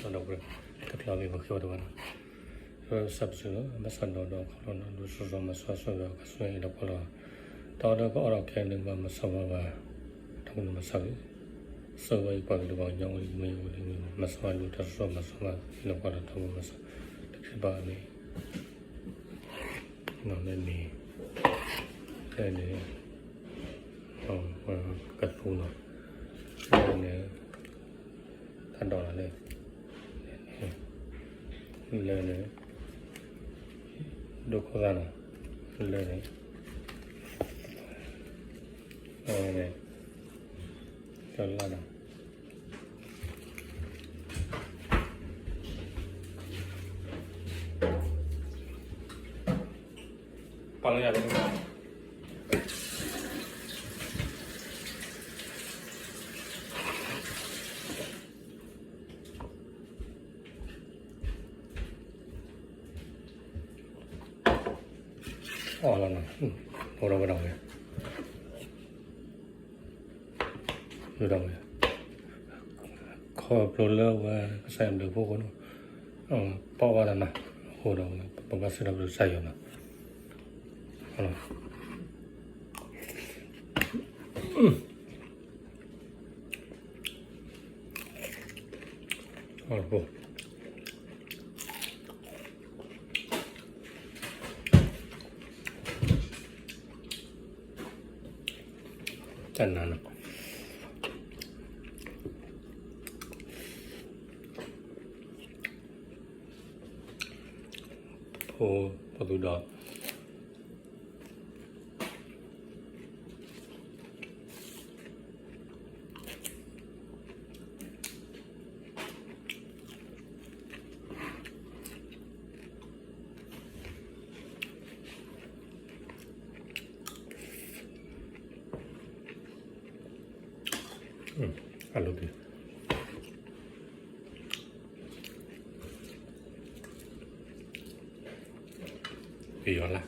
ဒီပုၢ်ဝဲၢ် တချုးလၢပဃ့ဘါထုကဖၣ်န့ၣ်, ပစံးဘျုးလီၤ ဘၣ်ဆၢဒီးဒီးခီလီၤနီၤ ဒုးစိာ်စီၤမၤစီဆှံဒီးကစၢ်ယွၤအံၤဒီးပှၤလီၤ, တၢ်အီၣ်တၢ်အီကအိၣ်ဒီးခဲအံၤန့ၣ် ဘၣ်မၤစၢၤဘၣ်ဘၣ်, တၢ်ကနၣ်မၤစၢၤဂ့ၤ, ဆၢဝဲအံၤပှၤကလုာ်ဘၣ်ကညီအိၣ်လံမ့ၢ်အိၣ်လံမ့ၢ် မၤစၢၤဘၣ်ဒုးတၢ်စိာ်စီၤမၤစီဆှံအံၤဒီးပှၤလီၤ တၢ်မၤစၢၤ တၢ်ခံဘၣ်အမ့ၢ် လၢန့ၣ်, လၢန့ၣ်, ကသူနီၤ, လၢန့ၣ်, တၢ်ဒိးလီၤလၢ, လၢန့ၣ်, ဒိခိၣ်သၣ်နီၤ, လၢန့ၣ်, လၢန့ၣ်, တၢ်လၢ်နီၤ ပာ်လီၤယၤတမ့ၢ်ဘၣ်. အီၣ်လီၤနီၤ, အိၣ်ဒီးဝဲဒၣ်ဝဲ ဒ်ဝဲ ခီဖျိလၢဝဲကစၢ်ယွၤဘျုးဖှိၣ်အဃိန့ၣ်, ပအီၣ်ဘၣ်တၢ်နီၤ, အဃိဒီး ပဘၣ်စံးထီၣ်ပတြၢၤကစၢ်ယွၤနီၤ. တၢ်နါနီၤ, ဖိ, ဖိသူဒီး အလိၣ်, ပယီၤလၢ်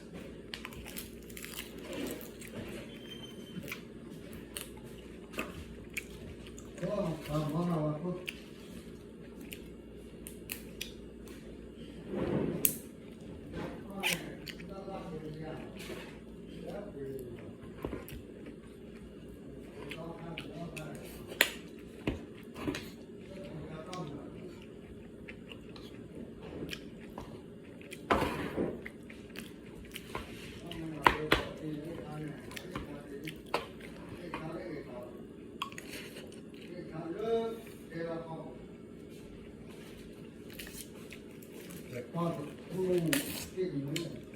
Thank you.